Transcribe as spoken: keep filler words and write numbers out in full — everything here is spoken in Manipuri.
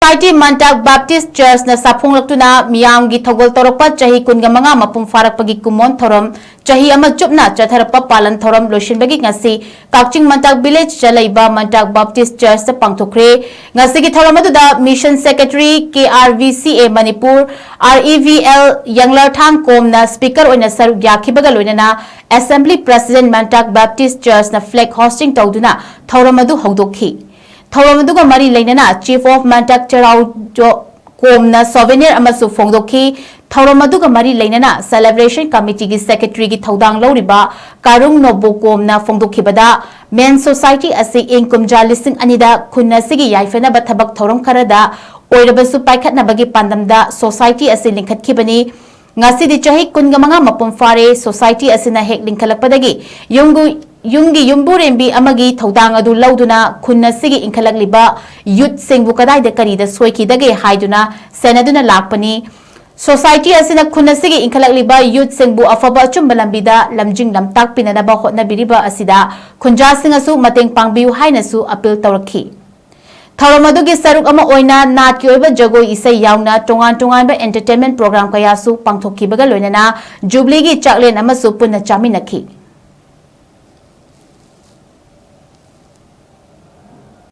ꯁꯣꯁꯥꯏꯇꯤ ꯃꯟꯇꯥꯛ ꯕꯥꯞꯇꯤꯁ ꯆꯔꯆꯅ ꯁꯥꯐꯣꯡꯂꯛꯇꯨꯅ ꯃꯤꯌꯥꯝꯒꯤ ꯊꯧꯒꯜ ꯇꯧꯔꯛꯄ ꯆꯍꯤ ꯀꯨꯟꯒ ꯃꯉꯥ ꯃꯄꯨꯡ ꯐꯥꯔꯛꯄꯒꯤ ꯀꯨꯝꯑꯣꯟ ꯊꯧꯔꯝ ꯆꯍꯤ ꯑꯃ ꯆꯨꯞꯅ ꯆꯠꯊꯔꯛꯄ ꯄꯥꯂꯟ ꯊꯧꯔꯝ ꯂꯣꯏꯁꯤꯟꯕꯒꯤ ꯉꯁꯤ ꯀꯛꯆꯤꯡ ꯃꯟꯇꯥꯛ ꯚꯤꯂꯦꯖꯇ ꯂꯩꯕ ꯃꯟꯇꯥꯛ ꯕꯥꯞꯇꯤꯁ ꯆꯔꯆꯇ ꯄꯥꯡꯊꯣꯛꯈ꯭ꯔꯦ꯫ ꯉꯁꯤꯒꯤ ꯊꯧꯔꯝ ꯑꯗꯨꯗ mission secretary K R V C A Manipur, R E V L Yanglarthang ꯀꯣꯝꯅ ꯁ꯭ꯄꯤꯀꯔ ꯑꯣꯏꯅ ꯁꯔꯨꯛ ꯌꯥꯈꯤꯕꯒ ꯂꯣꯏꯅꯅ ꯑꯦꯁꯦꯝꯕ꯭ꯂꯤ ꯄ꯭ꯔꯁꯤꯗꯦꯟꯠ ꯃꯟꯇꯥꯛ ꯕꯥꯞꯇꯤꯁ ꯆꯔꯆꯅ ꯐ꯭ꯂꯦꯒ ꯍꯣꯁꯇꯤꯡ ꯇꯧꯗꯨꯅ ꯊꯧꯔꯝ ꯑꯗꯨ ꯍꯧꯗꯣꯛꯈꯤ꯫ ꯊꯧꯔꯝ ꯑꯗꯨꯒ ꯃꯔꯤ ꯂꯩꯅꯅ ꯆꯤꯐ ꯑꯣꯐ ꯃꯟꯇꯥꯛ ꯆꯩꯔꯥꯎ ꯀꯣꯝꯅ ꯁꯣꯚꯦꯅꯤꯌꯔ ꯑꯃꯁꯨ ꯐꯣꯡꯗꯣꯛꯈꯤ꯫ ꯊꯧꯔꯝ ꯑꯗꯨꯒ ꯃꯔꯤ ꯂꯩꯅꯅ ꯁꯦꯂꯦꯕ꯭ꯔꯦꯁꯟ ꯀꯃꯤꯇꯤꯒꯤ ꯁꯦꯀ꯭ꯔꯦꯇꯔꯤꯒꯤ ꯊꯧꯗꯥꯡ ꯂꯧꯔꯤꯕ ꯀꯥꯔꯨꯡ ꯅꯣꯕꯨ ꯀꯣꯝꯅ ꯐꯣꯡꯗꯣꯛꯈꯤꯕꯗ, ꯃꯦꯟ ꯁꯣꯁꯥꯏꯇꯤ ꯑꯁꯤ ꯏꯪ ꯀꯨꯝꯖꯥ ꯂꯤꯁꯤꯡ ꯑꯅꯤꯗ ꯈꯨꯟ ꯑꯁꯤꯒꯤ ꯌꯥꯏꯐꯅꯕ ꯊꯕꯛ ꯊꯧꯔꯝ ꯈꯔꯗ ꯑꯣꯏꯔꯕꯁꯨ ꯄꯥꯏꯈꯠꯅꯕꯒꯤ ꯄꯥꯟꯗꯝꯗ ꯁꯣꯁꯥꯏꯇꯤ ꯑꯁꯤ ꯂꯤꯡꯈꯠꯈꯤꯕꯅꯤ꯫ ꯉꯁꯤꯗꯤ ꯆꯍꯤ ꯀꯨꯟꯒ ꯃꯉꯥ ꯃꯄꯨꯡ ꯐꯥꯔꯦ꯫ ꯁꯣꯁꯥꯏꯇꯤ ꯑꯁꯤꯅ ꯍꯦꯛ ꯂꯤꯡꯈꯠꯂꯛꯄꯗꯒꯤ ꯌꯨꯝꯒꯨ-, ꯌꯨꯝꯒꯤ ꯌꯨꯝꯕꯨꯔꯦꯝꯕꯤ ꯑꯃꯒꯤ ꯊꯧꯗꯥꯡ ꯑꯗꯨ ꯂꯧꯗꯨꯅ ꯈꯨꯟ ꯑꯁꯤꯒꯤ ꯏꯟꯈꯠꯂꯛꯂꯤꯕ ꯌꯨꯠꯁꯤꯡꯕꯨ ꯀꯗꯥꯏꯗ ꯀꯔꯤꯗ ꯁꯣꯏꯈꯤꯗꯒꯦ ꯍꯥꯏꯗꯨꯅ ꯁꯦꯟꯅꯗꯨꯅ ꯂꯥꯛꯄꯅꯤ꯫ ꯁꯣꯁꯥꯏꯇꯤ ꯑꯁꯤꯅ ꯈꯨꯟ ꯑꯁꯤꯒꯤ ꯏꯟꯈꯠꯂꯛꯂꯤꯕ ꯌꯨꯠꯁꯤꯡꯕꯨ ꯑꯐꯕ ꯑꯆꯨꯝꯕ ꯂꯝꯕꯤꯗ ꯂꯝꯖꯤꯡ ꯂꯝꯇꯥꯛꯄꯤꯅꯅꯕ ꯍꯣꯠꯅꯕꯤꯔꯤꯕ ꯑꯁꯤꯗ ꯈꯨꯟꯖꯥꯁꯤꯡꯅꯁꯨ ꯃꯇꯦꯡ ꯄꯥꯡꯕꯤꯌꯨ ꯍꯥꯏꯅꯁꯨ ꯑꯄꯤꯜ ꯇꯧꯔꯛꯈꯤ꯫ ꯊꯧꯔꯝ ꯑꯗꯨꯒꯤ ꯁꯔꯨꯛ ꯑꯃ ꯑꯣꯏꯅ ꯅꯥꯠꯀꯤ ꯑꯣꯏꯕ ꯖꯒꯣꯏ ꯏꯁꯩ ꯌꯥꯎꯅ ꯇꯣꯉꯥꯟ ꯇꯣꯉꯥꯟꯕ entertainment program ꯀꯌꯥꯁꯨ ꯄꯥꯡꯊꯣꯛꯈꯤꯕꯒ ꯂꯣꯏꯅꯅ ꯖꯨꯕꯤꯂꯤꯒꯤ ꯆꯥꯛꯂꯦꯟ ꯑꯃꯁꯨ ꯄꯨꯟꯅ ꯆꯥꯃꯤꯟꯅꯈꯤ꯫